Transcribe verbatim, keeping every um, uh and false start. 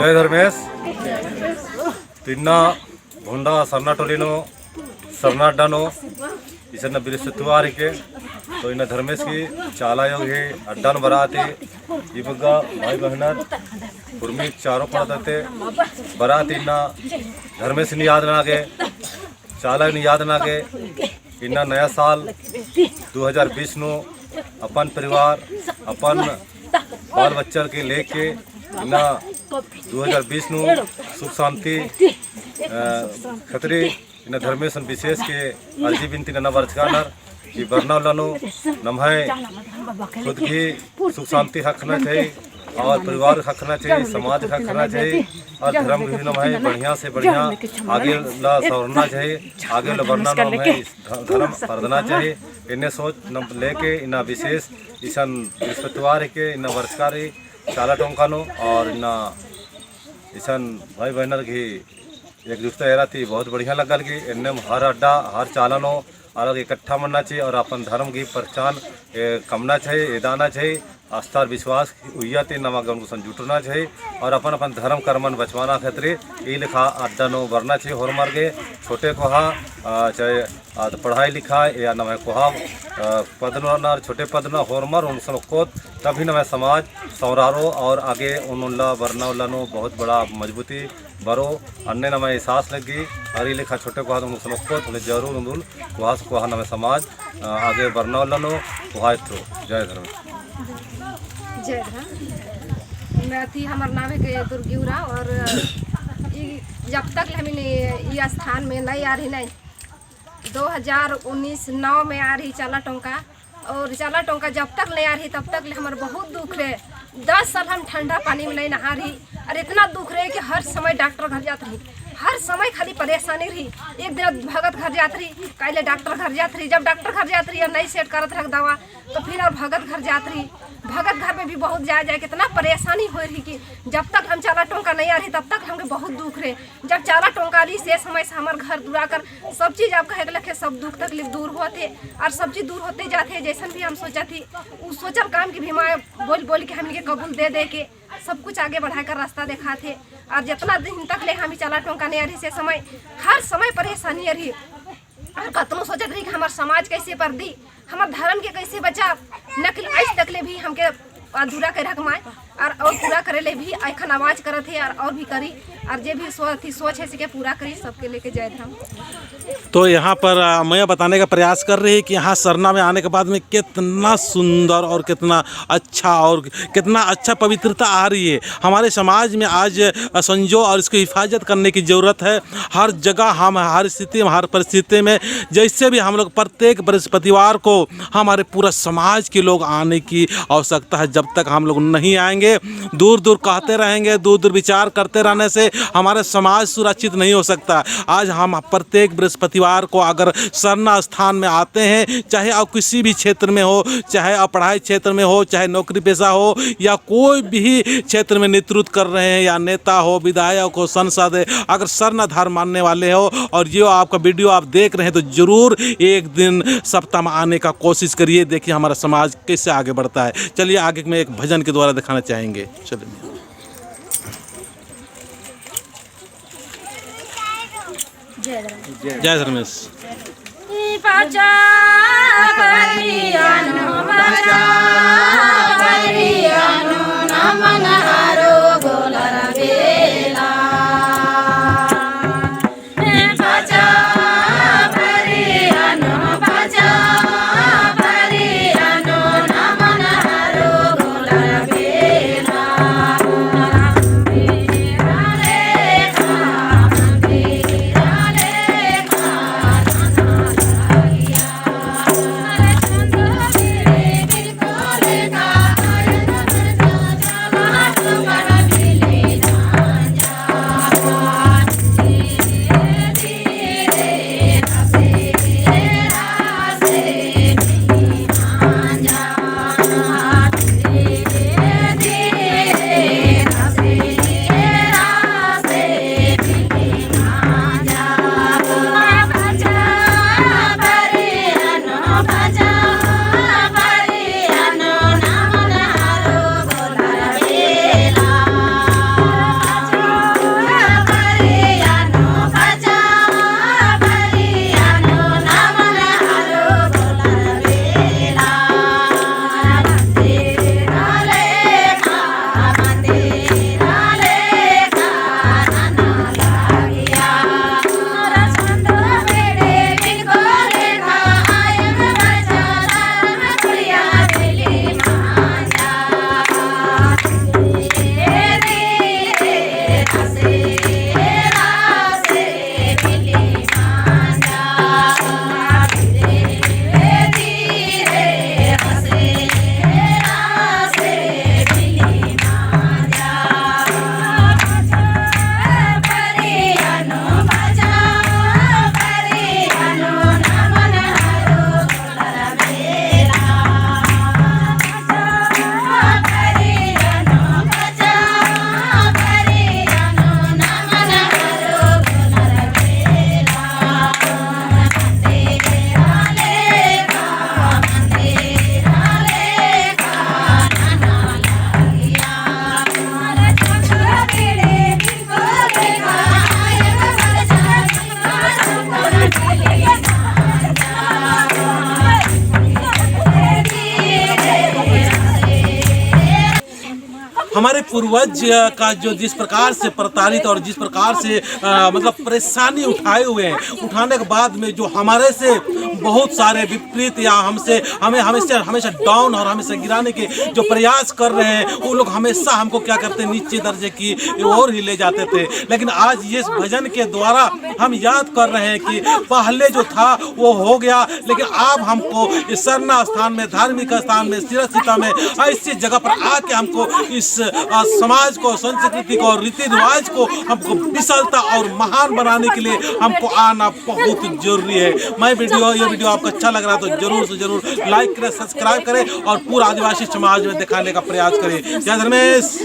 जय धर्मेस। तो इन्ना भोंडा सरना टोली नू, सरना अड्डा नू, इसन बृहस्पतिवार हिके, तो इन्ना धर्मेस गही चाला आयो गही अड्डा नू बरआ ती, ई बग्गे भाई बहिनर, उर्मी चारों पड़ता ती, बरआ ती इन्ना धर्मेसिन याद नना गे, चालान याद नना गे, इन्ना नया साल दो हज़ार बीस नू अपन परिवार, अपन बाल बच्चा के लेके इन्ना दो हज़ार बीस नू सुख शांति, अ, खतरी इन्ना धर्मेसन विशेष के अर्जी बिनती नना बरचका रअनर कि बरना उल्ला नू नम्है खुद की सुख शांति ख़क्खना चाहिए और परिवार ख़क्खना चाहिए, समाज ख़क्खना चाहिए और धर्म भी नम्है बढ़िया से बढ़िया आगे ला सँवरना चाहिए, आगे ला बरना नम्है ध-, धर्म परदना चाहिए। इन्ने सोच नम लेके इन्ना विशेष इसन बृहस्पतिवार हिके इन्ना बरचका रई चाला टोंका नू और इन्ना इसन भाई बहिनर गही एकजुटता एरा ती बहुत बढ़िया लग्गा लगी। एन्नेम हर अड्डा, हर चाला नू अलग इकट्ठा मन्ना चाहिए और अपन धर्म गही पहचान, ए, कमना चाहिए, एदाना चाहिए। आस्था और विश्वास उइय्या ती नमा गे ओन गुसन जुटना चाहिए और अपन अपन धर्म कर्मन बचाबअना खतरी ई लेखा अड्डा नू बरना चाहिए। होरमर गे छोटे कोहा, अ, चाहे, अ, पढ़ाई लिखाई या नम्है कोहा, अ, पद नू रअनर, छोटे पद नू होरमर ओन गुसन ओक्कोत, तभी नम्है समाज सँवरारो और आगे ओन उल्ला बरना उल्ला नू बहुत बड़ा मजबूती बरो अन्ने नम्है एहसास लग्गी। और ई लेखा छोटे कोहा ओन गुसन ओक्कोत होले जरूर ओन्दुल कोहा से कोहा नम्है समाज, अ, आगे बरना उल्ला नू कोहा एथ्रो। जय धर्म। जय धर्म। मैं अथी हमर नाम हिके दुर्गी उराँव और ई जब तक ले हमिन ई स्थान में नहीं आ रही नहीं, दो हज़ार उन्नीस नौ में आ रही चाला टोंका और चाला टोंका जब तक नहीं आ रही तब तक ले हमर बहुत दुख रहे। दस साल हम ठंडा पानी में नहीं नहा रही और इतना दुख रहे कि हर समय डॉक्टर घर जात रही, हर समय खाली परेशानी रही। एक दिन भगत घर जात रही, काले डॉक्टर घर जात रही, जब डॉक्टर घर जात रही और नहीं सेट करत रहा दवा तो फिर और भगत घर जात रही। भगत घर में भी बहुत जाए जाए कितना परेशानी हो रही कि जब तक हम चाला टोंका नहीं आ रही तब तक हमके बहुत दुख रहे। जब चाला टोंका रही से समय से हमर घर दुरा कर सब चीज अब कहे के लखे सब दुख तकलीफ दूर होत हे और सब चीज दूर होते जात हे। जैसन भी हम सोचत ही उ सोचल काम के भी माँ बोल बोल के हमनी के कबूल दे दे के सब कुछ आगे बढ़ाए कर रास्ता देखात हे। और जितना दिन तक ले हम ई चाला टोंका नहीं आ रही से समय हर समय परेशानी रही और कतनो सोचत रही कि हमर समाज कैसे परदी, हमर धर्म के कैसे बचाब, नकिल आज तक ले भी हमके अधूरा कर हक माय, और, और पूरा करे ले भी एखन आवाज करत हे, और, और भी करी, और जे भी सो-, अथी सोच हे, सिके पूरा करी, सबके लेके जय धर्म। तो यहाँ पर, आ, मैं बताने का प्रयास कर रही कि यहाँ सरना में आने के बाद में कितना सुंदर और कितना अच्छा और कितना अच्छा पवित्रता आ रही है। हमारे समाज में आज, अ, संजो और इसकी हिफाजत करने की ज़रूरत है। हर जगह हम हर स्थिति में, हर परिस्थिति में, जैसे भी हम लोग प्रत्येक बृहस्पतिवार को हमारे पूरा समाज के लोग आने की आवश्यकता है। जब तक हम लोग नहीं आएंगे, दूर दूर कहते रहेंगे, दूर दूर विचार करते रहने से हमारा समाज सुरक्षित नहीं हो सकता। आज हम प्रत्येक बृहस्पतिवार को अगर सरना स्थान में आते हैं, चाहे आप किसी भी क्षेत्र में हो, चाहे आप पढ़ाई क्षेत्र में हो, चाहे नौकरी पेशा हो, या कोई भी क्षेत्र में नेतृत्व कर रहे हैं, या नेता हो, विधायक हो, सांसद है, अगर सरना धर्म मानने वाले हो और ये आपका video आप देख रहे हैं, तो जरूर एक दिन सप्ताह में आने का कोशिश करिए। देखिए हमारा समाज कैसे आगे बढ़ता है। चलिए आगे में एक भजन के द्वारा दिखाना चाहेंगे। चलिए। जय धर्मेश। हमारे पूर्वज का जो जिस प्रकार से प्रताड़ित और जिस प्रकार से, अ, मतलब परेशानी उठाए हुए हैं, उठाने के बाद में जो हमारे से बहुत सारे विपरीत या हमसे, हमें हमेशा, हमेशा down और हमेशा गिराने के जो प्रयास कर रहे हैं, वो लोग हमेशा हमको क्या करते, नीचे दर्जे की ओर ही ले जाते थे। लेकिन आज ये इस भजन के द्वारा हम याद कर रहे हैं कि पहले जो था वो हो गया, लेकिन आप हमको इस सरना स्थान में, धार्मिक स्थान में, सिरसिता में, ऐसी जगह पर आके हमको इस, अ, समाज को, संस्कृति को, रीति रिवाज को हमको विशालता और महान बनाने के लिए हमको आना बहुत जरूरी है। मैं video, ये video आपको अच्छा लग रहा तो जरूर से जरूर like करें, subscribe करें और पूरा आदिवासी समाज में दिखाने का प्रयास करें। जय धर्मेश।